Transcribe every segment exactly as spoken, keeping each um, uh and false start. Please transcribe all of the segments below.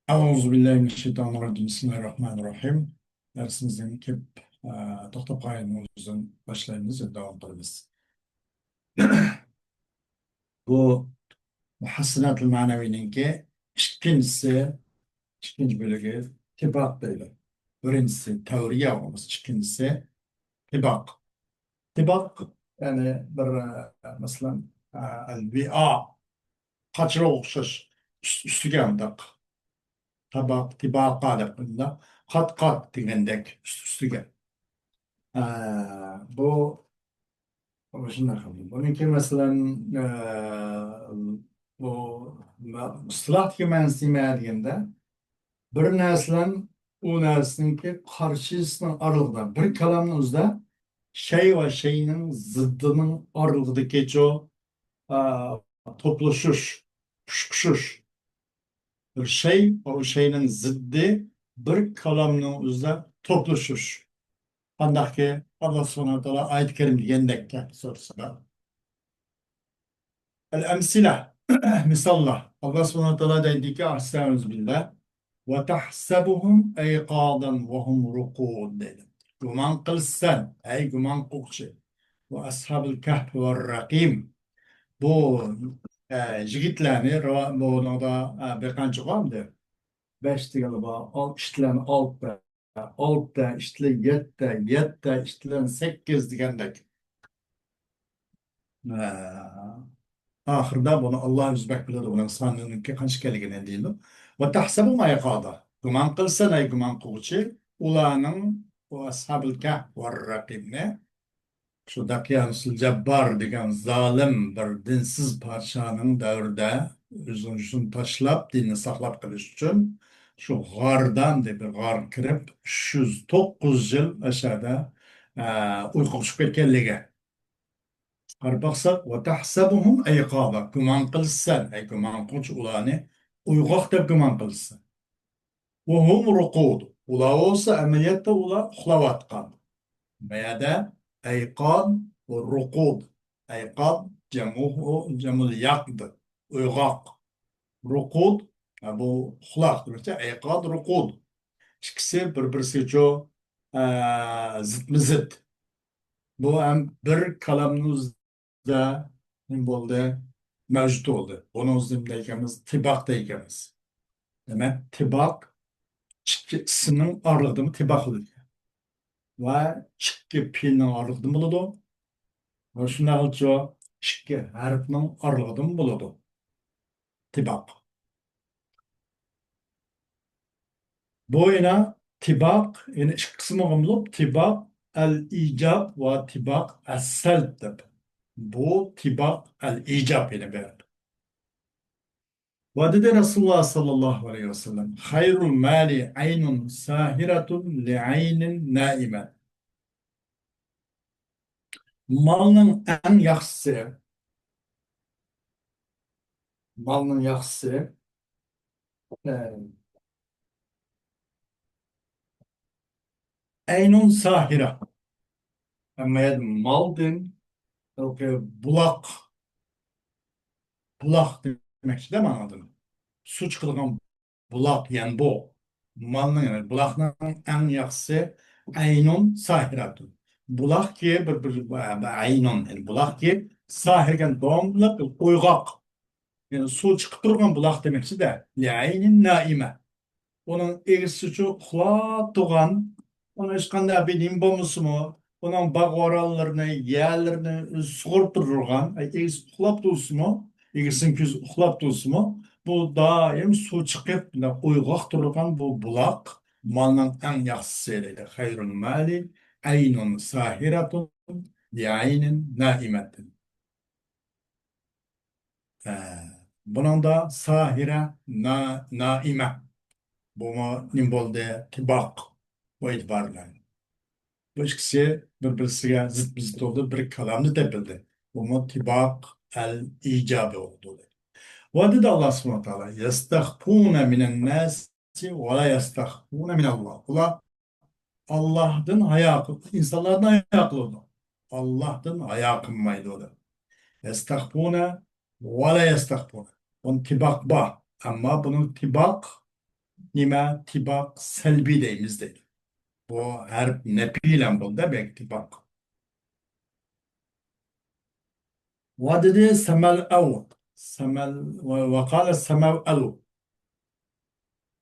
أعوذ بالله من الشيطان الرجيم. بسم الله الرحمن الرحيم. دەرسىمىزنىڭ كېلىپ، ئە، توختاپ قالغان يېرىمىزدىن باشلايمىز، داۋام قىلىمىز. بۇ مۇھەسسىناتۇل مەنەۋىنىڭكى ئىككىنچىسى، ئىككىنچى بۆلۈكى تىباق دەيدۇ. بىرىنچىسى تەۋرىيە بولمىسا، ئىككىنچىسى تىباق. تىباق، يەنى بىر، ئە، مەسىلەن، ئە، ئەل-ۋىئا، قاچىغا ئوخشاش، ئۈست-، ئۈستىگە مۇنداق. تاباق، تىباقا دەپ قويىمىز. قات-قات دېگەندەك، ئۈست-ئۈستىگە. ئە، بۇ، بۇ شۇنداق. بۇنىڭكى، مەسىلەن، ئە، بۇ مە-، ئىستىلاھتىكى مەنىسى نېمە دېگەندە، بىر نەرسە بىلەن ئۇ نەرسىنىڭكى قارشىسىنىڭ ئارىلىقىدا، بىر كالامنىڭ ئۆزىدە شەي ۋە شەينىڭ زىددىنىڭ ئارىلىقىدىكىچۇ، ئا، توپلىشىش، پۇشقۇشۇش. بىر شەي ۋە ئۇ شەينىڭ زىددى بىر كالامنىڭ ئۆزىدە توپلىشىش. قانداقكى، ئاللا سۇبھانەھۇ ۋە تائالا ئايەت كەرىمدە دېگەندەك، سورىسا. ئەل-ئەمسىلە، مىساللار. ئاللا سۇبھانەھۇ ۋە تائالا دەيدىكى، ئەستەئىزۇ بىللا، «وتحسبهم أيقاظا وهم رقود» دەيدۇ. گۇمان قىلىسەن، ئەي گۇمان قىلغۇچى. «وأصحاب الكهف والرقيم». بۇ، ئە، يىگىتلەرنى، را-، بۇنىڭدا، ئە، بىر قانچە قالدى. بەش دېگەنلەر بار، ئال-، ئىتلەرنى ئالتە، ئالتە، ئىتلەر يەتتە، يەتتە، ئىتلەر سەككىز دېگەندەك. ھە. ئاخىرىدا بۇنى ئاللا ئۆزى بەك بىلىدۇ، بۇنىڭ سانىنىڭكى قانچە ئىكەنلىكىنى دەيدۇ. «وتحسبهم أيقاظا». گۇمان قىلسەن، ئەي گۇمان قىلغۇچى، ئۇلارنىڭ، ئۇ ئەسھابۇل كەھف ۋە رەقىمنى شۇ دەقيانۇسۇل جەببار دېگەن زالىم بىر دىنسىز پادىشاھنىڭ دەۋرىدە ئۆزىنىڭ يۈزىنى تاشلاپ، دىننى ساقلاپ قېلىش ئۈچۈن شۇ غاردا، بىر غارغا كىرىپ، ئۈچ يۈز توققۇز يىل ئەشەدە، ئە، ئۇيقۇغا چۈشۈپ كەتكەنلىكى. قاراپ باقساق، «وتحسبهم أيقاظا»، گۇمان قىلىسەن، ئەي گۇمان قىلغۇچى، ئۇلارنى ئويغاق دەپ گۇمان قىلىسەن. «وهم رقود»، ئۇلار بولسا ئەمەلىيەتتە ئۇلار ئۇخلاۋاتقان. بۇ يەردە ئەيقاز ۋە رۇقۇد. ئەيقاز جەمۇ، جەمۇل يەقىز، ئويغاق. رۇقۇد، ھە، بۇ ئۇخلاق دېمەكچى. ئەيقاز، رۇقۇد. ئىككىسى بىر-بىرسىگىچۇ، ئە، زىتمۇ زىت. بۇ ھەم بىر كالامنىڭ ئۆزىدە نېمە بولدى؟ مەۋجۇت بولدى. بۇنىڭ ئۆزىنى نېمە دەيدىكەنمىز؟ تىباق دەيدىكەنمىز. دېمەك، تىباق ئىككى ئىسىمنىڭ ئارىلىقىدىمۇ تىباق بولىدىكەن. ۋە ئىككى پېئىلنىڭ ئارىلىقىدىمۇ بولىدۇ. ۋە شۇنداقچۇ ئىككى ھەرپنىڭ ئارىلىقىدىمۇ بولىدۇ. تىباق. بۇ يەنە تىباق، يەنە ئىككى قىسىمغا بۆلۈپ، تىباق ئەل ئىجاب ۋە تىباق ئەس سەلب دەپ. بۇ تىباق ئەل ئىجاب يەنە بىر. ۋە دېدى رەسۇلۇللاھ ساللاللاھۇ ئەلەيھى ۋەسەللەم، «خەيرۇل مالى ئەينۇن ساھىرەتۇن لىئەينىن نائىمە». مالنىڭ ئەڭ ياخشىسى، مالنىڭ ياخشىسى، ئە، ئەينۇن ساھىرە. ئەمما مالدىن ھېلىقى بۇلاق، بۇلاق دېمەكچىدە ماڭىدىن. سۇ چىقىدىغان بۇلاق، يەنبوغ. مالنىڭ، يەنى بۇلاقنىڭ ئەڭ ياخشىسى ئەينۇن ساھىرەتۇن. بۇلاقكى بىر، بىر، بىر ئەينۇن، يەنى بۇلاقكى ساھىر دېگەن داۋاملىق ئويغاق. يەنى سۇ چىقىپ تۇرغان بۇلاق دېمەكچىدە. لىئەينىن نائىمە. ئۇنىڭ ئىگىسىچۇ ئۇخلاپ تۇرغان، ئۇنىڭ ھېچقانداق بىر نېمە بولمىسىمۇ، ئۇنىڭ باغ-ۋارانلىرىنى، يەرلىرىنى ئۆزى سۇغۇرۇپ تۇرغان، ئىگىسى ئۇخلاپ تۇرسىمۇ، ئىگىسىنىڭ كۆزى ئۇخلاپ تۇرسىمۇ، بۇ دائىم سۇ چىقىپ، مۇنداق ئويغاق تۇرغان بۇ بۇلاق مالنىڭ ئەڭ ياخشىسى دەيدۇ. خەيرۇل مالى ئەينۇن ساھىرەتۇن لىئەينىن نائىمەتىن. ئە، بۇنىڭدا ساھىرە، نا-، نائىمە. بۇمۇ نېمە بولدى؟ تىباق. بۇ ئېتىبار بىلەن. بۇ ئىككىسى بىر-بىرسىگە زىت-بىزىت بولدى، بىر كالامدا تېپىلدى. بۇمۇ تىباق ئەل ئىجابى بولدى. ۋە دېدى ئاللا سۇبھانەھۇ ۋە تائالا، يەستەخفۇنە مىنەن ناسى ۋە لا يەستەخفۇنە مىنەللا. ئۇلار ئاللاھتىن ھايا قىل-، ئىنسانلاردىن ھايا قىلىدۇ. ئاللاھتىن ھايا قىلمايدۇ دەپ. يەستەخفۇنە ۋە لا يەستەخفۇنە. بۇنىڭ تىباق بار. ئەمما بۇنىڭ تىباق نېمە؟ تىباق سەلبىي دەيمىز دەيدۇ. بۇ ھەرپ نەپىي بىلەن بولدى، بەك تىباق. ۋە دېدى، سەمەلئەۋ. سەمەل، ۋە، ۋە قالە سەمەۋئەل.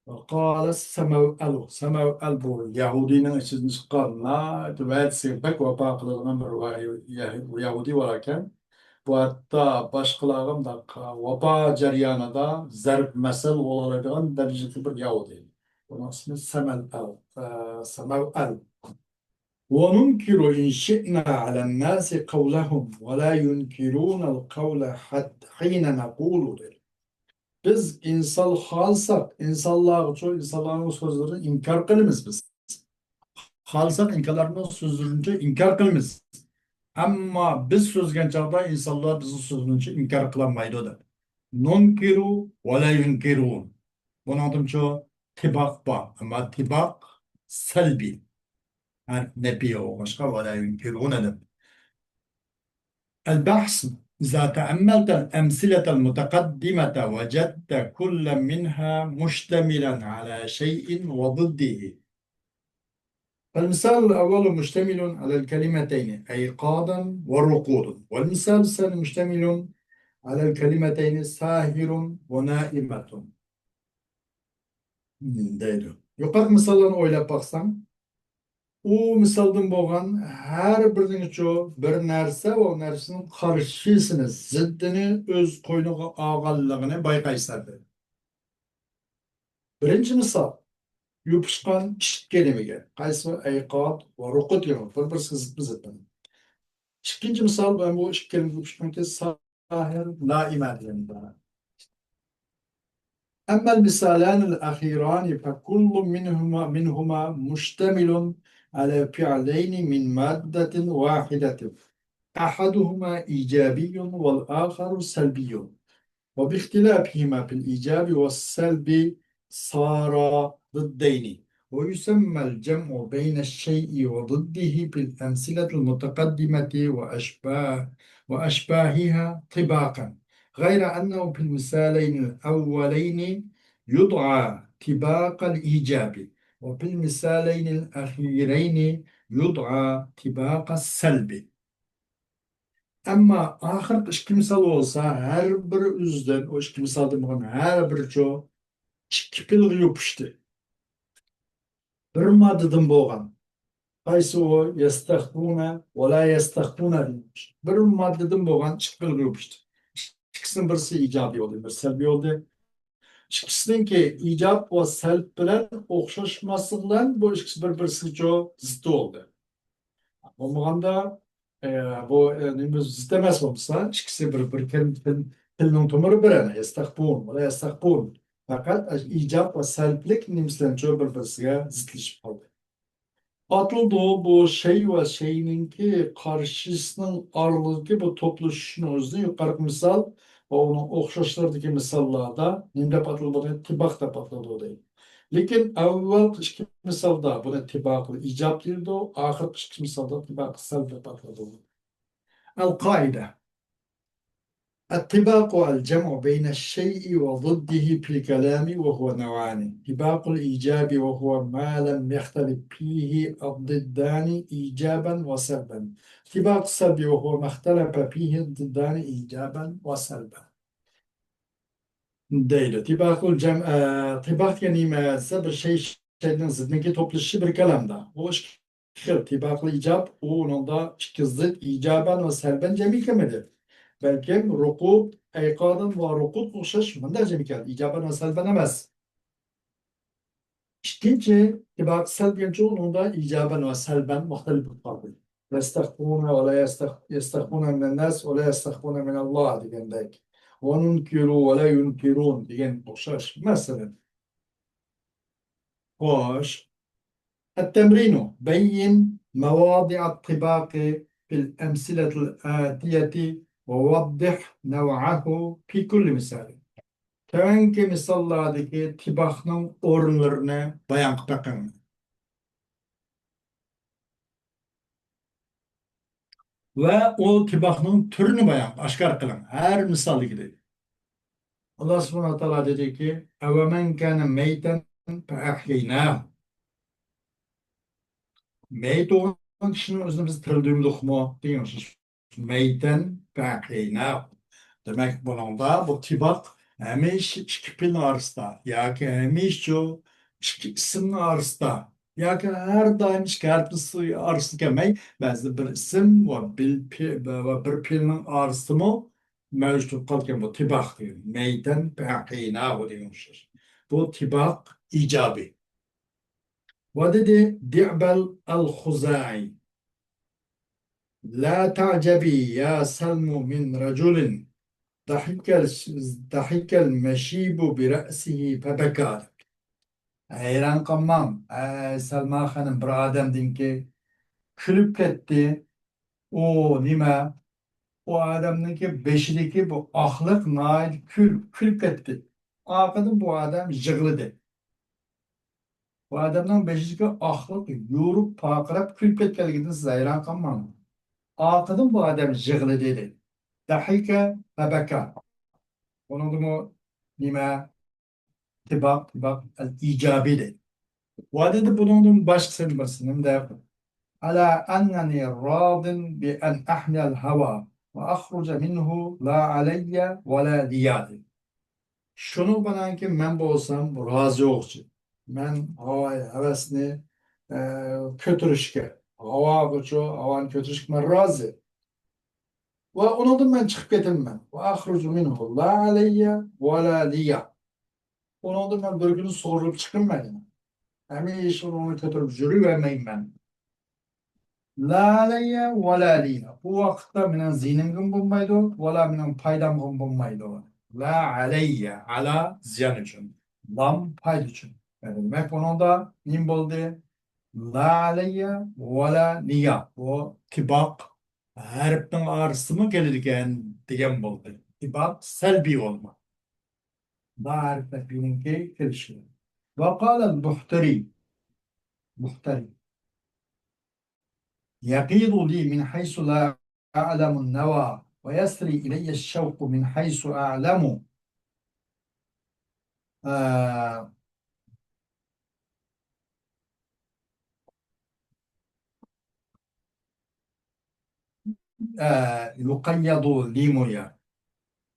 ۋە قالە سەمەۋئەل. سەمەۋئەل بۇ يەھۇدىينىڭ ئىچىدىن چىققان ناھايىتى ۋەدىسىگە بەك ۋاپا قىلىدىغان بىر ۋە-، يەھ-، يەھۇدىي بار ئىكەن. بۇ ھەتتا باشقىلارغا مۇنداق ۋاپا جەريانىدا زەرب مەسەل بولالايدىغان دەرىجىدىكى بىر يەھۇدىي. بۇنىڭ ئىسمى سەمەلئەل، ئە، سەمەۋئەل. وننكر إن شئنا على الناس قولهم ولا ينكرون القول حت-، حين نقول دېدى. بىز ئىنسان خالىساق، ئىنسانلارغىچۇ، ئىنسانلارنىڭ سۆزلىرىنى ئىنكار قىلىمىز بىز. خالىساق، ئىنسانلارنىڭ سۆزلىرىنىچۇ ئىنكار قىلىمىز. ئەمما بىز سۆزلىگەن چاغدا ئىنسانلار بىزنىڭ سۆزلىرىنىچۇ ئىنكار قىلالمايدۇ دەپ. نۇنكىرۇ ۋە لا يۇنكىرۇن. بۇنىڭدىنچۇ تىباق بار. ئەمما تىباق سەلبىي. ھە، نەپىي بولغاچقا، ولا ينكرون دەپ. البحث، إذا تأملت الأمثلة المتقدمة وجدت كل منها مشتملا على شيء وضده. فالمثال الأول مشتمل على الكلمتين أيقاظا ورقود، والمثال الثاني مشتمل على الكلمتين ساهر ونائمة. دەيدۇ. يۇقىرىقى مىساللارنى ئويلاپ باقساڭ، ئۇ مىسالدىن بولغان ھەر بىرىنىڭچۇ بىر نەرسە ۋە ئۇ نەرسىنىڭ قارشىسىنى، زىددىنى ئۆز قوينىغا ئالغانلىقىنى بايقايسەن دەيدۇ. بىرىنچى مىسال، يوپۇشقان ئىككى كەلىمىگە، قايسى؟ ئەيقاد ۋە رۇقۇد دېگەن بىر-بىرسىگە زىتمۇ زىت. ئىككىنچى مىسال، بۇ ئىككى كەلىمە يوپۇشقانكى ساھىر، نائىمە دېگەن ئىبارەت. أما المثالان الأخيران فكل منهما، منهما مشتمل على فعلين من مادة واحدة، أحدهما إيجابي والآخر سلبي، وباختلافهما في الإيجاب والسلب صارا ضدين، ويسمى الجمع بين الشيء وضده في الأمثلة المتقدمة وأشباه-، وأشباهها طباقا، غير أنه في المثالين الأولين يدعى طباق الإيجاب، وفي المثالين الأخيرين يدعى طباق السلب. ئەمما ئاخىرقى ئىككى مىسال بولسا، ھەر بىر ئۆزىدىن، ئۇ ئىككى مىسالدىن بولغان ھەر بىرىچۇ ئىككى پېئىلغا يوپۇشتى. بىر ماددىدىن بولغان. قايسى ئۇ؟ يەستەخفۇنە ۋە لا يەستەخفۇنە دېگەن. بىر ماددىدىن بولغان ئىككى پېئىلغا يوپۇشتى. ئىككىسىنىڭ بىرسى ئىجابىي بولدى، بىرسى سەلبىي بولدى. ئىككىسىنىڭكى ئىجاب ۋە سەلب بىلەن ئوخشاشماسلىقى بىلەن بۇ ئىككىسى بىر-بىرسىگىچۇ زىتى بولدى. بولمىغاندا، ئە، بۇ، ئە، نېمە، زىت ئەمەس بولمىسا، ئىككىسى بىر، بىر كەل-، پېئىل-، پېئىلنىڭ تومۇرى بىر ئەمەس، يەستەخفۇن ۋە لا يەستەخفۇن. پەقەت ئىجاب ۋە سەلبلىك نېمىسىلەرچۇ بىر-بىرسىگە زىتلىشىپ قالدى. ئاتىلىدۇ بۇ شەي ۋە شەينىڭكى قارشىسىنىڭ ئارىلىقىدىكى بۇ توپلىشىشنىڭ ئۆزىنى يۇقىرىقى مىسال ۋە ئۇنىڭ ئوخشاشلىرىدىكى مىساللاردا نېمە دەپ ئاتىلىدۇ؟ بۇنى تىباق دەپ ئاتىلىدۇ دەيدۇ. لېكىن ئەۋۋەلقى ئىككى مىسالدا بۇنى تىباقىل ئىجاب دېيىلىدۇ، ئاخىرقى ئىككى مىسالدا تىباقىل سەلب دەپ ئاتىلىدۇ. القاعدة. الطباق الجمع بين الشيء وضده في الكلام، وهو نوعان: طباق الإيجاب وهو ما لم يختلف فيه الضدان إيجابا وسلبا، طباق السلب وهو ما اختلف فيه الضدان إيجابا وسلبا. دەيدۇ. تىباقۇل جەم-، ئە، تىباق دېگەن نېمە دېسە، بىر شەي، شەينىڭ زىددىنىڭكى توپلىشىشى بىر كالامدا. ئۇ ئىككى خىل تىباقىل ئىجاب، ئۇ ئۇنىڭدا ئىككى زىت، ئىجابەن ۋە سەلبەن جەمئىي كەلمىدى. بەلكىم رۇقۇد، ئەيقادەن ۋە رۇقۇد ئوخشاش مۇنداق جەمئىي كەلدى. ئىجابەن ۋە سەلبەن ئەمەس. ئىككىنچى، تىباق سەلب دېگەنچە ئۇنىڭدا ئىجابەن ۋە سەلبەن مۇختەلىپ بولۇپ قالدى. يەستەخفۇنە ۋە لا يەستەخ-، يەستەخفۇنە مىنەنناس ۋە لا يەستەخفۇنە مىنەللاھ دېگەندەك. ۋە نۇنكىرۇ ۋە لا يۇنكىرۇن دېگەن ئوخشاش. مەسىلەن. خوش. التمرين، بين مواضع الطباق في الأمثلة الآتية ووضح نوعه في كل مثال. تۆۋەنكى مىساللاردىكى تىباقنىڭ ئورۇنلىرىنى بايان قىلىپ بېقىڭ. ۋە ئۇ تىباقنىڭ تۈرىنى بايان، ئاشكارا قىلىڭ. ھەر مىسالدىكىدەك. ئاللا سۇبھانەھۇ ۋە تائالا دېدىكى، أَوَمَنْ كَانَ مَيْتًا فأحييناه. مېيىت بولغان كىشىنىڭ ئۆزىنى بىز تىرىلدۈرمىدۇقمۇ دېگەن ئوخشاش. ميتا فأحييناه. دېمەك، بۇنىڭدا بۇ تىباق ھەمىشە ئىككى پېئىلنىڭ ئارىسىدا ياكى ھەمىشە شۇ ئىككى ئىسىمنىڭ ئارىسىدا ياكى ھەر دائىم ئىككى ھەرپنىڭ ئارىسىدا كەلمەي، بەزىدە بىر ئىسىم ۋە بىر پې-، ۋە بىر پېئىلنىڭ ئارىسىدىمۇ مەۋجۇت بولۇپ قالىدىكەن بۇ تىباق دېگەن. ميتا فأحييناه دېگەن ئوخشاش. بۇ تىباق ئىجابىي. ۋە دېدى دىئبەل ئەل-خۇزائى: لا تعجبي يا سلم من رجل ضحك، ضحك المشيب برأسه فبكى. ھەيران قالماڭ، ئەي سەلما خانىم، بىر ئادەمدىنكى كۈلۈپ كەتتى. ئۇ نېمە؟ ئۇ ئادەمنىڭكى بېشىدىكى بۇ ئاقلىق ناھايىتى كۈل-، كۈلۈپ كەتتى. ئارقىدىن بۇ ئادەم يىغلىدى. بۇ ئادەمنىڭ بېشىدىكى ئاقلىق يورۇپ، پارقىراپ كۈلۈپ كەتكەنلىكىدىن سىز ھەيران قالماڭ. ئارقىدىن بۇ ئادەم يىغلىدى دېدى. ضحك فبكى. بۇنىڭدىمۇ نېمە؟ تىباق، تىباق ئەل ئىجابىي دەيدۇ. ۋە دېدى بۇنىڭدىن باشقىسىنى بىرسىنى دەپ، ألا أنني راض بأن أحيا الهوى وأخرج منه لا علي ولا لي دېدى. شۇنىڭ بىلەنكى مەن بولسام رازى بولغۇچى. مەن ھاۋا ھەۋەسنى، ئە، كۆتۈرۈشكە، ھاۋاغىچۇ، ھاۋانى كۆتۈرۈشكە مەن رازى. ۋە ئۇنىڭدىن مەن چىقىپ كېتىمەن. وأخرج منه لا علي ولا لي. ئۇنىڭدىن مەن بىر كۈنى سۇغۇرۇلۇپ چىقىمەن. ھەمىشە ئۇنى كۆتۈرۈپ يۈرۈۋەرمەيمەن. لا علي ولا لي. بۇ ۋاقىتتا مېنىڭ زىيىنىمغىمۇ بولمايدۇ، ۋەلا مېنىڭ پايدامغىمۇ بولمايدۇ. لا علي، ئالا زىيان ئۈچۈن، لام پايدا ئۈچۈن. يەنى دېمەك، بۇنىڭدا نېمە بولدى؟ لا علي ولا لي. بۇ تىباق ھەرپنىڭ ئارىسىدىمۇ كېلىدىكەن دېگەن بولدى. تىباق سەلبىي بولما. لا ھەرپىنىڭكى كېلىشى. وقال البحتري. بۇختەرى. يقيض لي من حيث لا أعلم النوى، ويسري إلي الشوق من حيث أعلم. ئە، ئە، يقيض لي مۇ يا؟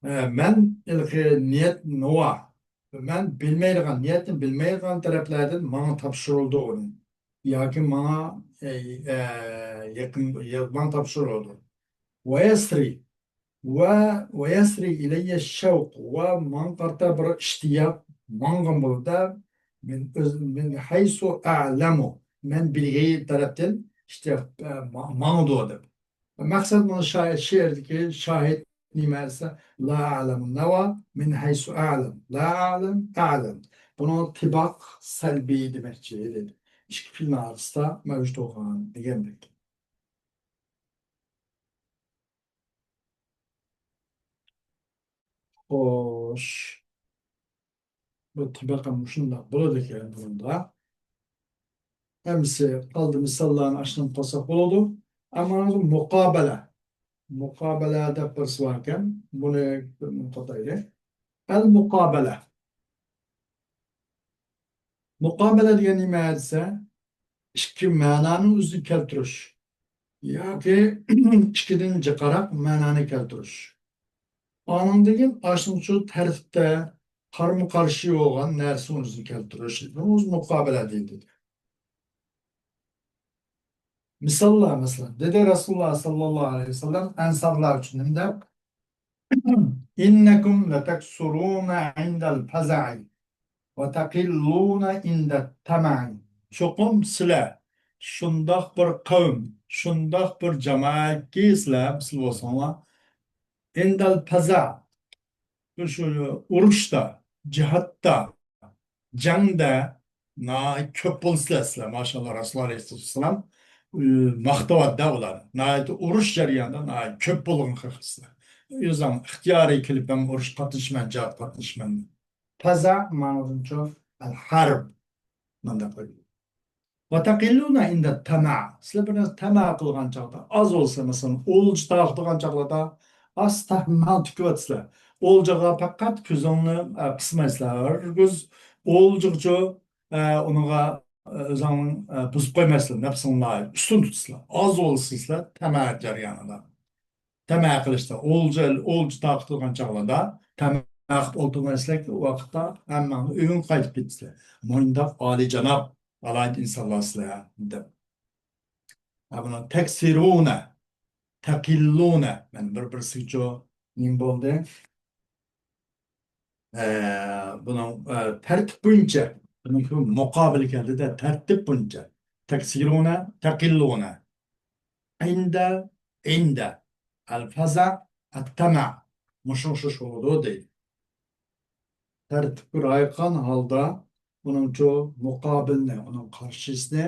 ئە، مەن ھېلىقى نىيەت نوۋا. مەن بىلمەيدىغان، نىيەتنى بىلمەيدىغان تەرەپلەردىن ماڭا تاپشۇرۇلدى ئۇنى. ياكى ماڭا، ئە، ئە، يېقىن، يا-، ماڭا تاپشۇرۇلدى. ويسري. ۋە، ويسري إلي الشوق، ۋە ماڭا قارىتا بىر ئىشتىياق ماڭغان بولىدۇ. من، من حيث أعلم، مەن بىلگەن تەرەپتىن ئىشتىياق، ئە، ما-، ماڭىدۇ دەپ. مەقسەت مانا شائىر، شېئىردىكى شاھىت نېمە دېسە، لا أعلم النوى من حيث أعلم، لا أعلم، أعلم. بۇنىڭ تىباق سەلبىي دېمەكچى دېدى. ئىككى پېئىلنىڭ ئارىسىدا مەۋجۇت بولغان دېگەندەك. خوش. بۇ تىباق ھەم مۇشۇنداق بولىدىكەن بۇنىڭدا. ئەمىسە قالدى مىساللارنى ئاشۇنداق قىلساق بولىدۇ. ئەمما مۇقابەلە. مۇقابەلە دەپ بىرسى باركەن. بۇنى قاتايلى. ئەل مۇقابەلە. مۇقابەلە دېگەن نېمە دېسە، ئىككى مەنانى ئۆزىگە كەلتۈرۈش ياكى ئىككىدىن جىقراق مەنانى كەلتۈرۈش. ئانىڭدىن كېيىن ئاشۇنىڭ شۇ تەرتىپتە قارىمۇ قارشى بولغان نەرسىنى ئۆزىگە كەلتۈرۈش. بۇنى ئۆزى مۇقابىلە دەيدۇ. مىساللار، مەسىلەن، دېدى رەسۇلۇللا ساللاللاھۇ ئەلەيھى ۋەسەللەم ئەنسارلار ئۈچۈن نېمە دەپ؟ إنكم لتكثرون عند الفزع وتقلون عند الطمع. چوقۇم سىلەر شۇنداق بىر قەۋم، شۇنداق بىر جامائەتكى سىلەر، سىلەر بولساڭلار، عند الفزع، شۇ ئۇرۇشتا، جىھادتا، جەڭدە ناھايىتى كۆپ بولىسىلەر سىلەر. ماشاللا، رەسۇلۇللا ئەلەيھىسسالام، ئى، ماختاۋاتىدۇ ئۇلارنى. ناھايىتى ئۇرۇش جەريانىدا ناھايىتى كۆپ بولغان خەقسىلەر. ئۆزۈڭ ئىختىيارىي كېلىپ، مەن ئۇرۇشقا قاتنىشىمەن، جىھادقا قاتنىشىمەن. پەزە مانىدىنچۇ ئەل ھەرب. مانداق قويۇڭ. وتقلون عند الطمع. سىلەر بىر نەرسە تەمە قىلغان چاغدا، ئاز بولسا، مەسىلەن، ئولجا تارتىدىغان چاغلاردا ئاستا ماڭا تىكىۋاتىسىلەر. ئولجىغا پەقەت كۆزۈڭنى، ئە، قىسمايسىلەر. ھەرگىز ئولجىغىچۇ ئە، ئۇنىڭغا، ئە، ئۆزۈڭنىڭ، ئە، بۇزۇپ قويماسلىق، نەپسىڭنى ئۈستۈن تۇتىسىلەر. ئاز بولسىسىلەر تەمە جەريانىدا. تەمە قىلىشتا، ئولجا، ئولجا تارقىتىدىغان چاغلاردا تەمە قىلىپ ئولتۇرماسلىق، ئۇ ۋاقىتتا ھەممەڭنى ئۆيۈڭگە قايتىپ كېتىسىلەر. مۇنداق ئالىيجاناب، ئالاھىدە ئىنسانلارسىلەر، دەپ. ھە، بۇنى تەكسىرۇنە، تەقىللۇنە. مەن بىر-بىرسىگىچۇ نېمە بولدى؟ ئە، بۇنىڭ، ئە، تەرتىپ بويىچە، بۇنىڭكى مۇقابىلى كەلدى-دە، تەرتىپ بويىچە. تەكسىرۇنە، تەقىللۇنە. ئىندە، ئىندە. ئەلفەزە، ئەتتەمە. مۇشۇ ئوخشاش بولىدۇ دەيدۇ. تەرتىپكە رىئايە قىلغان ھالدا ئۇنىڭچۇ مۇقابىلنى، ئۇنىڭ قارشىسىنى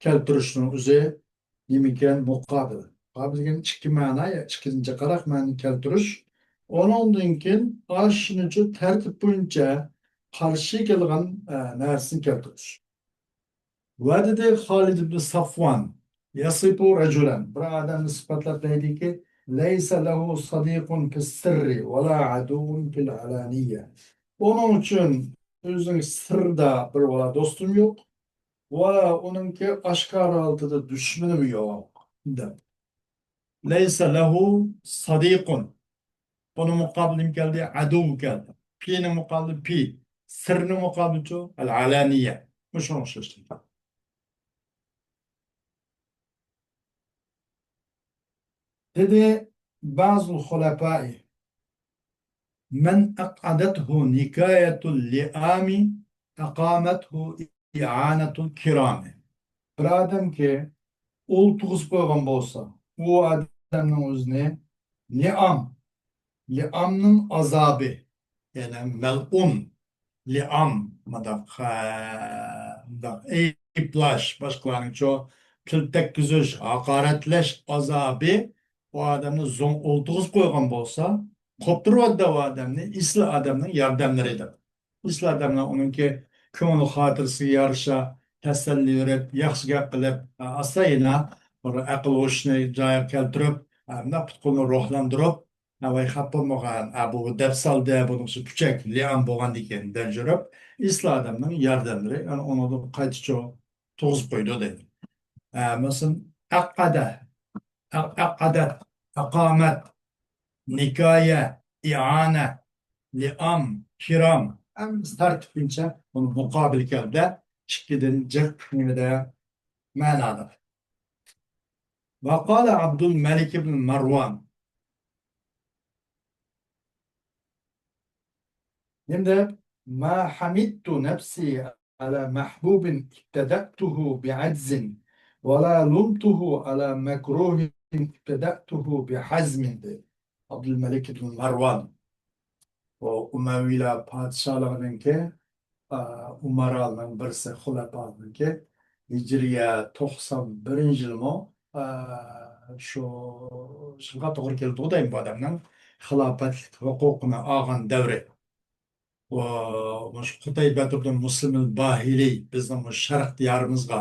كەلتۈرۈشنىڭ ئۆزى نېمىكەن؟ مۇقابىل. مۇقابىل دېگەن ئىككى مەنا يا ئىككىنچى قاراق مەنىنى كەلتۈرۈش. ئۇنىڭدىن كېيىن ئاشۇنىچۇ تەرتىپ بويىچە قارشى كېلىدىغان، ئە، نەرسىنى كەلتۈرۈش. ۋە دېدى خالىد ئىبن سافۋان، يەسىپۇ رەجۇلەن، بىر ئادەمنى سۈپەتلەپ دەيدىكى، لەيسە لەھۇ سەدىقۇن فىسسىررى ۋەلا ئەدۇۋۋۇن فىل ئەلانىيە. ئۇنىڭ ئۈچۈن ئۆزىنىڭ سىردا بىر ۋالا دوستۇم يوق، ۋە ئۇنىڭكى ئاشكارا ھالىتىدە دۈشمىنىمۇ يوق، دەپ. لەيسە لەھۇ سەدىقۇن. بۇنىڭ مۇقابىلى نېمە كەلدى؟ ئەدۇۋ كەلدى. پىنىڭ مۇقابىلى پى. سىرنىڭ مۇقابىلىچۇ؟ ئەلئەلانىيە. مۇشۇنىڭغا ئوخشاش. دېدى بەزۇل خۇلەپائى، مەن ئەقئەدەتھۇ نىكايەتۇل لىئامى ئەقامەتھۇ ئىئانەتۇل كىرامى. بىر ئادەمكى ئولتۇرغۇزۇپ قويغان بولسا، ئۇ ئادەمنىڭ ئۆزىنى لىئام، لىئامنىڭ ئازابى، يەنى مەلئۇن، لىئام، مۇنداق، ھە، مۇنداق ئەيىبلەش، باشقىلارنىڭچۇ پىل تەگكۈزۈش، ھاقارەتلەش ئازابى ئۇ ئادەمنى زوڭ ئولتۇرغۇزۇپ قويغان بولسا، قوپتۇرۇۋەتتى ئۇ ئادەمنى ئېسىل ئادەمنىڭ ياردەملىرى دەپ. ئېسىل ئادەملەر ئۇنىڭكى كۆڭۈل خاتىرىسىگە يارىشا تەسەللى بېرىپ، ياخشى گەپ قىلىپ، ئاستا يەنە بىر ئەقىل ھوشىنى جايىغا كەلتۈرۈپ، مۇنداق پۇت-قولىنى روھلاندۇرۇپ، ۋاي خاپا بولمىغىن، بۇ دەپ سالدى، بۇنىڭ ئۈچۈن پۈچەك لىئام بولغاندىكىن دەپ يۈرۈپ، ئېسىل ئادەمنىڭ ياردەملىرى، يەنى ئۇنىڭدىن قايتىچۇ تۇغۇزۇپ قويىدۇ دەيدۇ. مەسىلەن، ئەققەدە، ئەق-، ئەققەدەت، ئەقامەت، نىكايە، ئىئانە، لىئام، كىرام، ھەممىسى تەرتىپ بويىچە بۇنى مۇقابىل كەلدى. ئىككىدىن جىق نېمىدە؟ مەنادا. ۋە قالە ئابدۇلمەلىك ئىبن مەرۋان. ئەمدى، ما حمدت نفسي على محبوب ابتدأته بعجز، ولا لمته على مكروه ابتدأته بحزم، دېدى ئابدۇلمەلىك ئىبن مەرۋان. ئۇ ئۇمەۋىيلەر پادىشاھلىرىنىڭكى، ئە، ئۇمارالىرىنىڭ بىرسى، خۇلەپانىڭكى ھىجرىيە توقسان بىرىنچى يىلمۇ، ئە، شۇ، شۇنىڭغا توغرا كېلىدۇ دەيمەن، بۇ ئادەمنىڭ خىلاپەتلىك ھوقۇقىنى ئالغان دەۋرى. ئۇ، مۇشۇ قۇتەيبەت ئىبن مۇسلىم ئەل باھىلى بىزنىڭ مۇشۇ شەرق دىيارىمىزغا،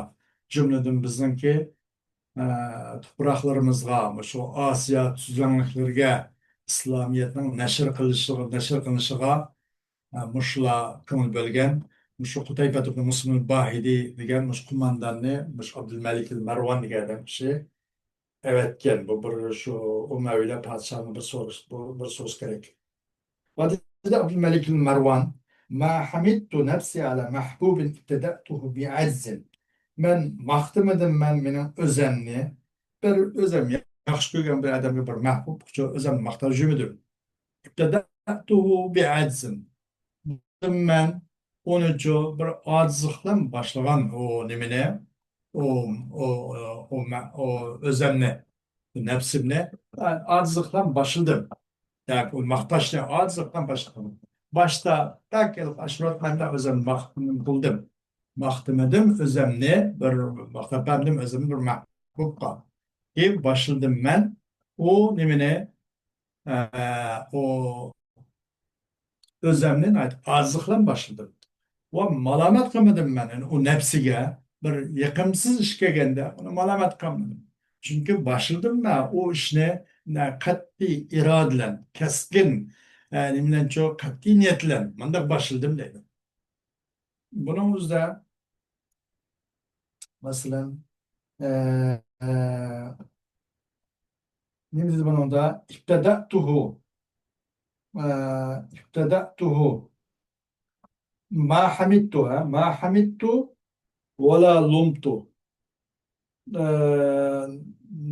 جۈملىدىن بىزنىڭكى، ئە، تۇپراقلىرىمىزغا، مۇشۇ ئاسىيا تۈزلەڭلىكلىرىگە ئىسلامىيەتنىڭ نەشر قىلىشىغا، نەشر قىلىنىشىغا، ئە، مۇشۇلار كۆڭۈل بۆلگەن. مۇشۇ قۇتەيبەت ئىبن مۇسلىم ئەل باھىلى دېگەن مۇشۇ قومانداننى مۇشۇ ئابدۇلمەلىك ئەل مەرۋان دېگەن ئادەم كىشى ئەۋەتكەن. بۇ بىر شۇ ئۇمەۋىيلەر پادىشاھىنىڭ بىر سورۇس، بۇ بىر سورۇس كېرەك. ۋە دېدى ئابدۇلمەلىك ئىبن مەرۋان، ما حمدت نفسي على محبوب ابتدأته بعجز. مەن ماختىمىدىم مەن مېنىڭ ئۆزەمنى، بىر ئۆزەم ياخشى كۆرگەن بىر ئادەمگە، بىر مەھبۇبقىچۇ ئۆزەمنى ماختاپ يۈرمىدىم. ابتدأته بعجز. مەن ئۇنىچۇ بىر ئاجىزلىق بىلەن باشلىغان ئۇ نېمىنى، ئۇ، ئۇ، ئۇ، مە-، ئۇ ئۆزەمنى، نەپسىمنى ئاجىزلىق بىلەن باشلىدىم. ياكى ئۇ ماختاشنى ئاجىزلىق بىلەن باشلىدىم. باشتا بەك ئاشۇرۇۋاتمايمەن، ئۆزۈم ماختىمىدىم بولدۇم. ماختىمىدىم ئۆزەمنى، بىر ماختاپ بەردىم ئۆزۈمنى بىر مەھبۇبقا. كېيىن باشلىدىم مەن ئۇ نېمىنى، ئە، ئۇ ئۆزەمنى ناھايىتى ئاجىزلىق بىلەن باشلىدىم. ۋە مالامەت قىلمىدىم مەن، يەنى ئۇ نەپسىگە بىر يېقىمسىز ئىش كەلگەندە ئۇنى مالامەت قىلمىدىم. چۈنكى باشلىدىم مەن ئۇ ئىشنى، نە، قەتئىي ئىرادە بىلەن، كەسكىن، ئە، نېمە بىلەنچۇ، قەتئىي نىيەت بىلەن مۇنداق باشلىدىم دەيدۇ. بۇنىڭ ئۆزىدە، مەسىلەن، ئە، ئە، نېمە دېدى بۇنىڭدا؟ ابتدأته. ئە، ابتدأته. ما حمدت، ھە؟ ما حمدت ولا لمت. ئە،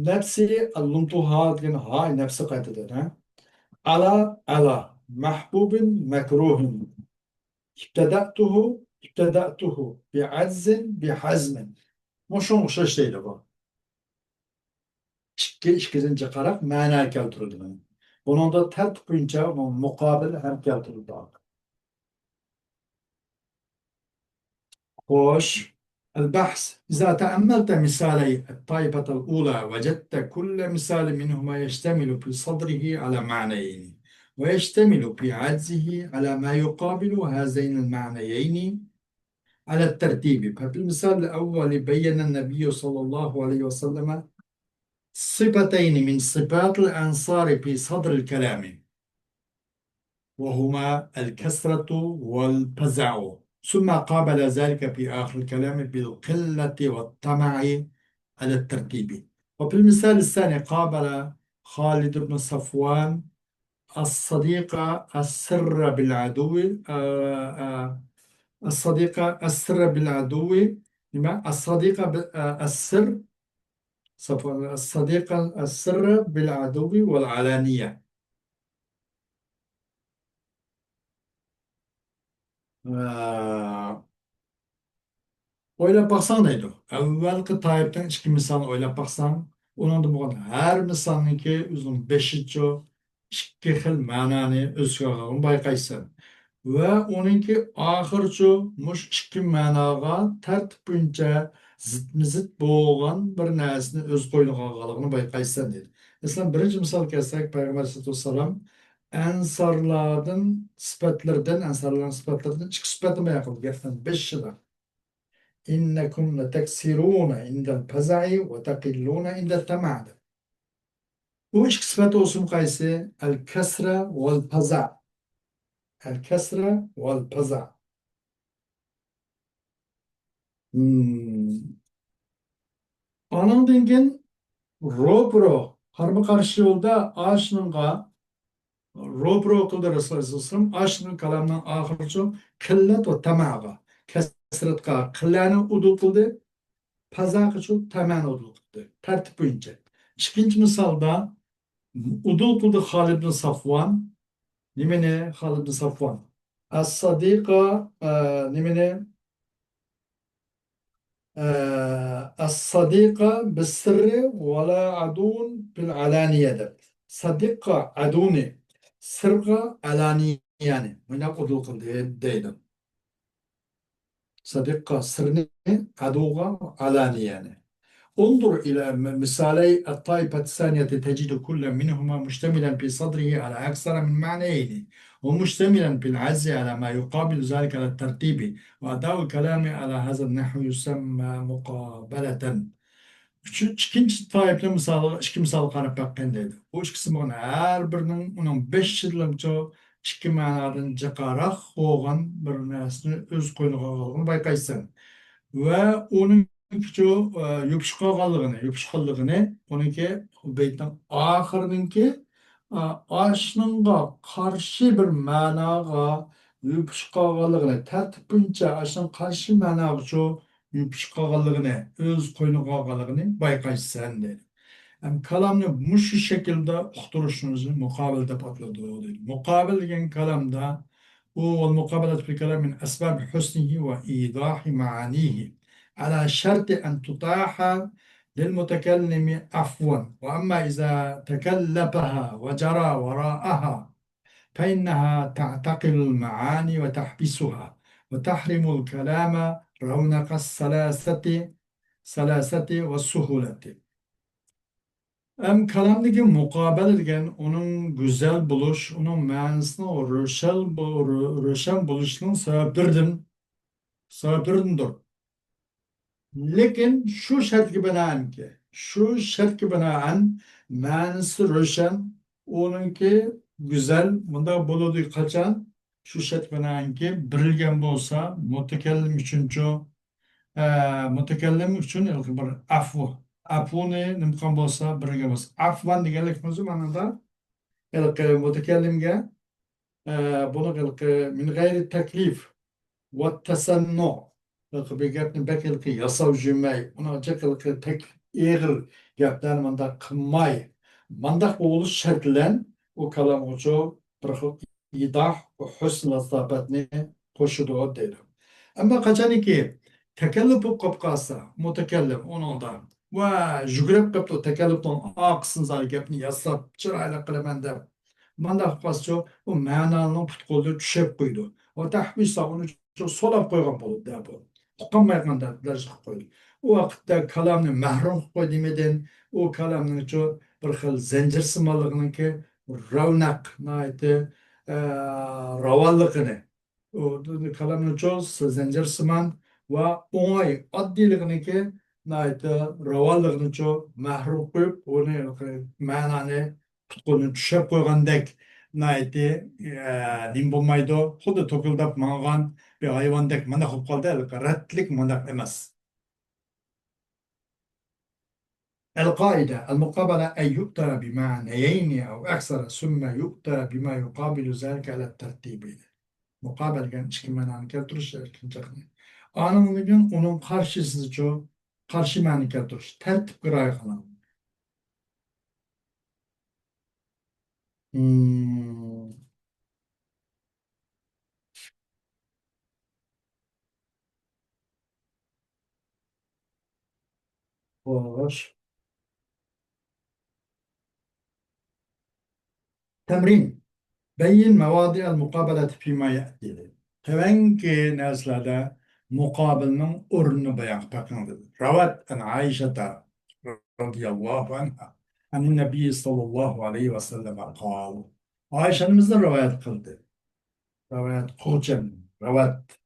نەپسى لمتها دېگەن ھا نەپسى قايتىدىن، ھە؟ على، على، محبوب، مكروه. ابتدأته، ابتدأته بعجز، بحزم. مۇشۇنىڭغا ئوخشاش دەيدۇ بۇ. ئىككى، ئىككىدىن جىقراق مەنە كەلتۈرىدۇ. بۇنىڭدا تەرتىپ بويىچە مۇقابىل ھەم كەلتۈرۈلىدۇ. خوش. البحث. إذا تأملت مثالي الطائفة الأولى وجدت كل مثال منهما يشتمل في صدره على معنيين، ويشتمل في عجزه على ما يقابل هذين المعنيين على الترتيب. ففي المثال الأول بين النبي صلى الله عليه وسلم صفتين من صفات الأنصار في صدر الكلام، وهما الكسرة والفزع، ثم قابل ذلك في آخر الكلام بالقلة والطمع على الترتيب. وفي المثال الثاني قابل خالد بن صفوان الصديق السر بالعدو، آه، آه، الصديق السر بالعدو، نېمە؟ الصديق ب-، آه، السر، صفوان، الصديق السر بالعدو والعلانية. ئە، ئويلاپ باقساڭ دەيدۇ. ئەۋۋەلقى تايىپنىڭ ئىككى مىسالىنى ئويلاپ باقساڭ، ئۇنىڭدا بولغان ھەر مىسالنىڭكى ئۆزىنىڭ بېشىچۇ ئىككى خىل مەنانى ئۆز ئىچىگە ئالغانلىقىنى بايقايسەن. ۋە ئۇنىڭكى ئاخىرىچۇ مۇشۇ ئىككى مەناغا تەرتىپ بويىچە زىتمۇزىت بولغان بىر نەرسىنى ئۆز قوينىغا ئالغانلىقىنى بايقايسەن دەيدۇ. مەسىلەن، بىرىنچى مىسال كەلسەك، پەيغەمبەر ئەلەيھىسسالاتۇ ۋەسسالام ئەنسارلاردىن سۈپەتلىرىدىن، ئەنسارلارنىڭ سۈپەتلىرىدىن ئىككى سۈپەتنى بايان قىلدى گەپنىڭ بېشىدا. إنكم لتكثرون عند الفزع وتقلون عند الطمع دەپ. بۇ ئىككى سۈپەت ئوسۇم قايسى؟ الكثرة والفزع. الكثرة والفزع. مم. ئانىڭدىن كېيىن روپرو، قارمۇ قارشى يولدا ئاشۇنىڭغا روپرو قىلدى رەسۇلۇللاھ سەللەللاھۇ ئەلەيھى ۋەسەللەم. ئاشۇنىڭ كالامىنىڭ ئاخىرىچۇ قىللەت ۋە تاماغا، كەسرەتقا قىللەنى ئۇدۇل قىلدى، پەزاقىچۇ تامانى ئۇدۇل قىلدى. تەرتىپ بويىچە. ئىككىنچى مىسالدا ئۇدۇل قىلدى خالىد بىن سافۋان. نېمىنى خالىد بىن سافۋان؟ ئەس-سادىقا، ئە، نېمىنى؟ ئە، ئەس-سادىقا بىسسىررى ۋەلا ئەدۇن بىل ئەلانىيە دەپ. سادىققا ئەدۇنى سىرغا ئەلانىيەنى مۇنداق ئۇدۇل قىلدى دەيدۇ. سادىققا سىرنى، ئەدۇغا ئەلانىيەنى. انظر إلى م-، مثالي الطائفة الثانية تجد كل منهما مشتملا في صدره على أكثر من معنيين، ومشتملا في العجز على ما يقابل ذلك على الترتيب، وأداء الكلام على هذا النحو يسمى مقابلة. ئۈچ-، ئىككىنچى تائىپىنىڭ مىسالىغا، ئىككى مىسالغا قاراپ باققىن دەيدۇ. بۇ ئىككىسى بولغان ھەر بىرىنىڭ ئۇنىڭ بەش يىللىقچە ئىككى مەنادىن جىقراق بولغان بىر نەرسىنى ئۆز قوينىغا ئالغانلىقىنى بايقايسەن. ۋە ئۇنىڭ كىچۇ، ئە، يوپۇشۇپ قالغانلىقىنى، يوپۇشقانلىقىنى، ئۇنىڭكى بەيتنىڭ ئاخىرىنىڭكى، ئە، ئاشۇنىڭغا قارشى بىر مەناغا يوپۇشۇپ قالغانلىقىنى، تەرتىپ بويىچە ئاشۇنىڭ قارشى مەناغىچۇ يوپۇشۇپ قالغانلىقىنى، ئۆز قوينىغا ئالغانلىقىنى بايقايسەن، دەيدۇ. ھەم كالامنى مۇشۇ شەكىلدە ئۇقتۇرۇشنى ئۆزى مۇقابىلە دەپ ئاتىلىدۇ، دەيدۇ. مۇقابىلە دېگەن كالامدا ئۇ، والمقابلة في الكلام من أسباب حسنه وإيضاح معانيه على شرط أن تتاح للمتكلم عفوا، وأما إذا تكلفها وجرى وراءها فإنها تعتقل المعاني وتحبسها، وتحرم الكلام رونق السلاسة، سلاسة والسهولة. ئەم، كالامدىكى مۇقابىلە دېگەن ئۇنىڭ گۈزەل بولۇش، ئۇنىڭ مەنىسىنىڭ روشەن بو-، رو-، روشەن بولۇشىنىڭ سەۋەبلىرىدىن، سەۋەبلىرىدىندۇر. لېكىن شۇ شەرتكە بىنائەنكى، شۇ شەرتكە بىنائەن مەنىسى روشەن، ئۇنىڭكى گۈزەل، مۇنداق بولىدۇ قاچان؟ شۇ شەرت بىلەنكى بېرىلگەن بولسا، مۇتەكەللىم ئۈچۈنچۇ، ئە، مۇتەكەللىم ئۈچۈن ھېلىقى بىر ئەفۇ. ئەفۇنى نېمە قىلغان بولسا، بېرىلگەن بولسا. ئەفۋەن دېگەنلىك مانا مۇندا ھېلىقى مۇتەكەللىمگە، ئە، بۇنى ھېلىقى من غير تكليف والتسنع. ھېلىقى بىر گەپنى بەك ھېلىقى ياساۋ يۈرمەي، ئۇنىڭ جىق ھېلىقى تەكلىپ ئېغىر گەپلەرنى مۇنداق قىلماي، مۇنداق بولۇش شەرت بىلەن ئۇ كالامغىچۇ بىر خىل ئىيضاھ ۋە ھۆسن لاتىپەتنى قوشىدۇ دەيدۇ. ئەمما قاچانكى تەكەللۇپ بولۇپ قاپ قالسا، مۇتەكەللىم ئۇنىڭدا ۋە يۈگرەپ قاپتۇ، تەكەللۇپنىڭ ئارقىسىنى سالىپ گەپنى ياساپ، چىرايلىق قىلىمەن دەپ، مانداق قىلسىچۇ، ئۇ مەنانىڭ پۇت-قولىدا چۈشۈپ قويىدۇ. ۋە تەھۋىسا ئۇنى سولاپ قويغان بولىدۇ، دەپ بولىدۇ. ئۇقالمايدىغان دەرىجىگە قىلىپ قويدى. ئۇ ۋاقىتتا كالامنى مەھرۇم قىلىپ قوي دېمىدىن، ئۇ كالامنىڭچۇ بىر خىل زەنجىرسىمانلىقىنىڭكى راۋنەق، ناھايىتى، ئە، راۋانلىقىنى، ئۇ كالامنىڭچۇ زەنجىرسىمان ۋە ئوڭاي، ئاددىيلىقىنىڭكى ناھايىتى راۋانلىقىنىچۇ مەھرۇم قويۇپ، ئۇنى مەنانى پۇت-قولىنى چۈشۈرۈپ قويغاندەك ناھايىتى، ئە، نېمە بولمايدۇ، خۇددى توكۇلداپ ماڭغان بىر ھايۋاندەك مانداق بولۇپ قالدى، ھېلىقى رەتلىك مانداق ئەمەس. القاعدة، المقابلة أن يؤتى بمعنيين أو أكثر ثم يؤتى بما يقابل ذلك على الترتيب. مۇقابىلە دېگەن ئىككى مەنانى كەلتۈرۈش ئەركىنچاقنى. ئانىڭدىن كېيىن ئۇنىڭ قارشىسىچۇ، قارشى مەنىنى كەلتۈرۈش، تەرتىپكە رىئايە قىلىڭ. مم. خوش. تەمرىن. بەيين مەۋادىئەل مۇقابەلەتى فىما يەتى. تۆۋەنكى نەرسىلەردە مۇقابىلنىڭ ئورنىنى بايان قىلىپ بېقىڭ دېدى. رەۋەت ئەن ئائىشەتە رەزىيەللاھۇ ئەنھا ئەنىن نەبىيي ساللاللاھۇ ئەلەيھى ۋەسەللەم قال. ئائىشە ئانىمىزدىن رىۋايەت قىلدى. رىۋايەت قىلغۇچى، رەۋەت.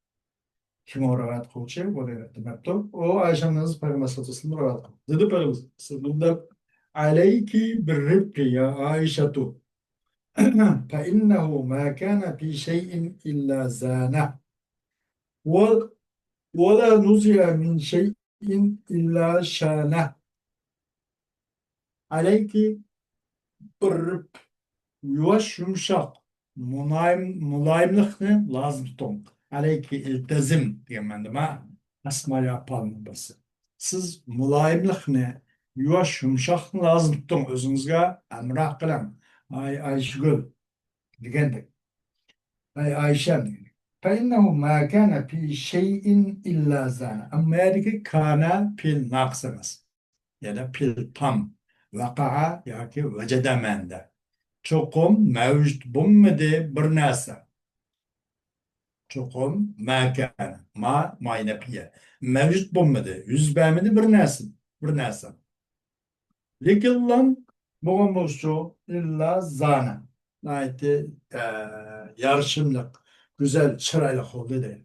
كىم ئۇ رىۋايەت قىلغۇچى؟ بۇنى دېمەپتۇ. ئۇ ئائىشە ئانىمىز پەيغەمبەر سەللەللاھۇ ئەلەيھى ۋەسەللەم رىۋايەت قىلدى. دېدى پەيغەمبەر سەللەللاھۇ ئەلەيھى ۋەسەللەم، ئەلەيكى بىررىفقى يا ئائىشەتۇ، فەئىننەھۇ ما كانە فى شەيئىن ئىللا زانەھ، ۋە، ۋە لا نۇزىئە مىن شەيئىن ئىللا شانەھ. ئەلەيكى بىررىفقى، يۇۋاش، يۇمشاق، مۇلايىم، مۇلايىملىقنى لازىم تۇتۇڭ. ئەلەيكى ئىلتەزىم دېگەن مەنىدە، ئەسمايا پالنىڭ بىرسى. سىز مۇلايىملىقنى، يۇۋاش، يۇمشاقلىقنى لازىم تۇتۇڭ ئۆزىڭىزگە، ھەمراھ قىلىڭ. ئاي ئايشىگۈل دېگەندەك. ئەي ئائىشەم دېگەن. فەئىننەھۇ ما كانە فى شەيئىن ئىللا زانە. ئەمما يەردىكى كانە پېئىل ناقىس ئەمەس. يەنە پېئىل تام. ۋەقەئە ياكى ۋەجەدە مەنىدە. چوقۇم مەۋجۇت بولمىدى بىر نەرسە. چوقۇم ما كانە. ما، ماي نەپىيە. مەۋجۇت بولمىدى. يۈز بەرمىدى بىر نەرسە. بىر نەرسە. لېكىنلا بولغان بولسىچۇ، ئىللا زانە. ناھايىتى، ئە، يارىشىملىق، گۈزەل، چىرايلىق بولدى دەيدۇ.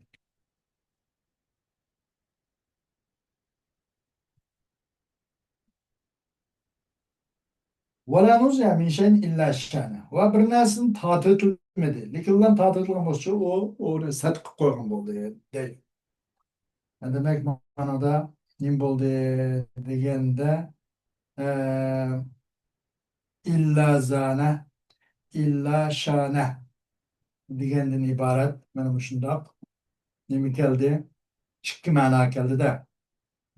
ۋە لا نۇزىئە مىن شەيئىن ئىللا شانە. ۋە بىر نەرسىدىن تارتىۋېتىلمىدى. لېكىنلا تارتىۋېتىلگەن بولسىچۇ، ئۇ، ئۇنى سەت قىلىپ قويغان بولدى دەيدۇ. دېمەك، مانىدا نېمە بولدى دېگەندە، ئە، ئىللا زانە، ئىللا شانە دېگەندىن ئىبارەت مانا مۇشۇنداق نېمە كەلدى؟ ئىككى مەنا كەلدى-دە.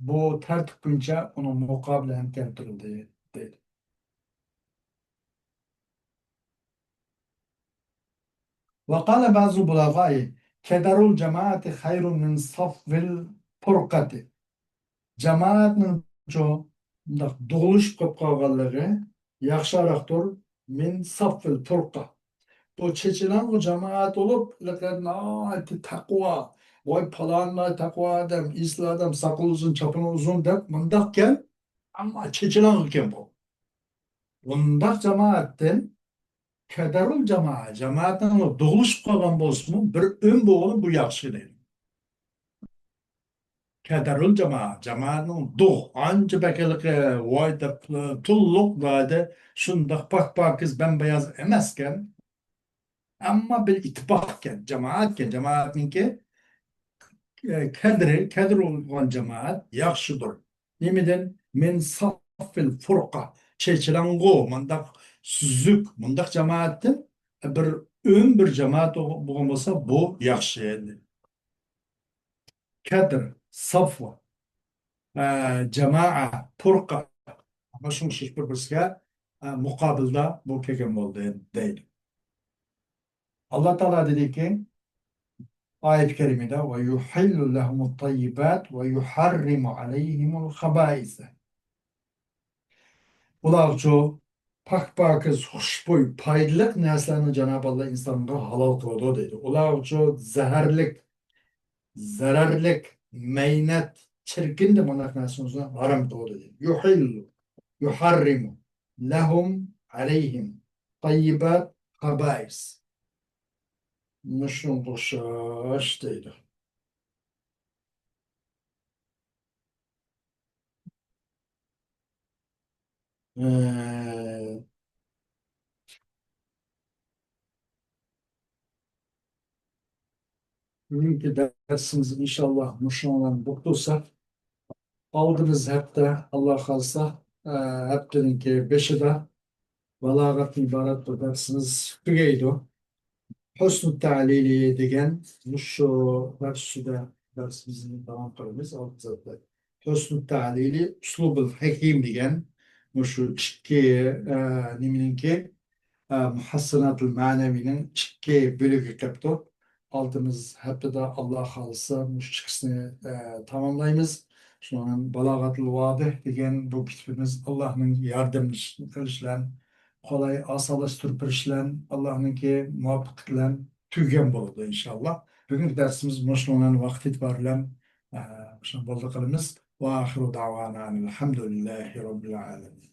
بۇ تەرتىپ بويىچە ئۇنىڭ مۇقابىلى ھەم كەلتۈرۈلدى، دەيدۇ. وقال بعض البلغاء كدر الجماعة خير من صفو الفرقة. جامائەتنىڭچۇ مۇنداق دۇغلىشىپ قېلىپ قالغانلىقى ياخشىراقتۇر، من صفو الفرقة. بۇ چېچىلاڭغۇ جامائەت بولۇپ، لېكىن ناھايىتى تەقۋا، ۋاي پالانلار تەقۋا ئادەم، ئېسىل ئادەم، ساقىلى ئۇزۇن، چاپىنى ئۇزۇن دەپ مۇنداقكەن، ئەمما چېچىلاڭغۇكەن بۇ. بۇنداق جامائەتتىن كەدەرۇل جامائە، جامائەتنىڭ دۇغلىشىپ قالغان بولسىمۇ، بىر ئۈن بولغىنى بۇ ياخشى دەيدۇ. كەدەرۇل جامائە، جامائەتنىڭ دۇغ، ئانچە بەكرىلىكى، ۋاي دەپ، تۇللۇق دەيدۇ، شۇنداق پاك-پاكىز، بەمبەياز ئەمەسكەن. ئەمما بىر ئىتتىپاق ئىكەن، جامائەت ئىكەن، جامائەتنىڭكى، ئە، كەدرى، كەدىر بولغان جامائەت ياخشىدۇر. نېمىدىن؟ مىن سافىل فۇرقە، چېچىلاڭغۇ، مۇنداق سۈزۈك، مۇنداق جامائەتتىن بىر ئۆم بىر جامائەت بولغان بولسا، بۇ ياخشى. كەدىر، سافۋا، ئە، جامائە، پۇرقە، مۇشۇ ئوخشاش بىر-بىرسىگە، ئە، مۇقابىلدا بۇ كەلگەن بولدى، دەيدۇ. ئاللا تائالا دېدىكى، ئايەت كەرىمىدە، «ويحل لهم الطيبات ويحرم عليهم الخبائث». ئۇلارچۇ پاك-پاكىز، خۇشبۇي، پايدىلىق نەرسىلەرنى جانابى ئاللا ئىنسانغا ھالال قىلىدۇ دەيدۇ. ئۇلارچۇ زەھەرلىك، زەرەرلىك، مەينەت، چىركىن دېگەن بۇنداق نەرسىلەرنى ھارام قىلىدۇ دەيدۇ. يۇھىللۇ، يۇھەررىمۇ، لەھۇم، ئەلەيھىم، تەييىبات، خەبائىس. مۇشۇنىڭغا ئوخشاش دەيدۇ. ئە، بۈگۈنكى دەرسىمىز ئىنشاللا مۇشۇنىڭ بىلەن بولۇپ تۇرسا، ئالدىمىز ھەپتە، ئاللا خالىسا، ئە، ھەپتىنىڭكى بېشىدا بالاغەتتىن ئىبارەت بىر دەرسىمىز تۈگەيدۇ. ھۆسنۇ تەلىلى دېگەن مۇشۇ دەرس ئۈستىدە دەرسىمىزنى داۋام قىلىمىز. ھۆسنۇ تەلىلى، ئۇسلۇبۇل ھەكىم دېگەن مۇشۇ ئىككى، ئە، نېمىنىڭكى، ئە، مۇھەسسىناتۇل مەنەۋىنىڭ ئىككى بۆلىكى قېپتۇ. ئالدىمىز ھەپتىدە ئاللا خالىسا مۇشۇ ئىككىسىنى، ئە، تاماملايمىز. شۇنىڭ بالاغەتۇل ۋادىھ دېگەن بۇ كىتابىمىز ئاللانىڭ ياردىمى بىلەن، قولاي ئاسانلاشتۇرۇپ بېرىشى بىلەن، ئاللانىڭكى مۇۋەپپەقىيىتى بىلەن تۈگىگەن بولىدۇ ئىنشاللا. بۈگۈنكى دەرسىمىز مۇشۇنىڭ بىلەن ۋاقىت ئېتىبارى بىلەن، ئە، مۇشۇنى بولدى قىلىمىز. ۋە ئاخىرۇ دەۋانا ئەنىل ھەمدۇلىللاھى رەببىل ئالەمىن.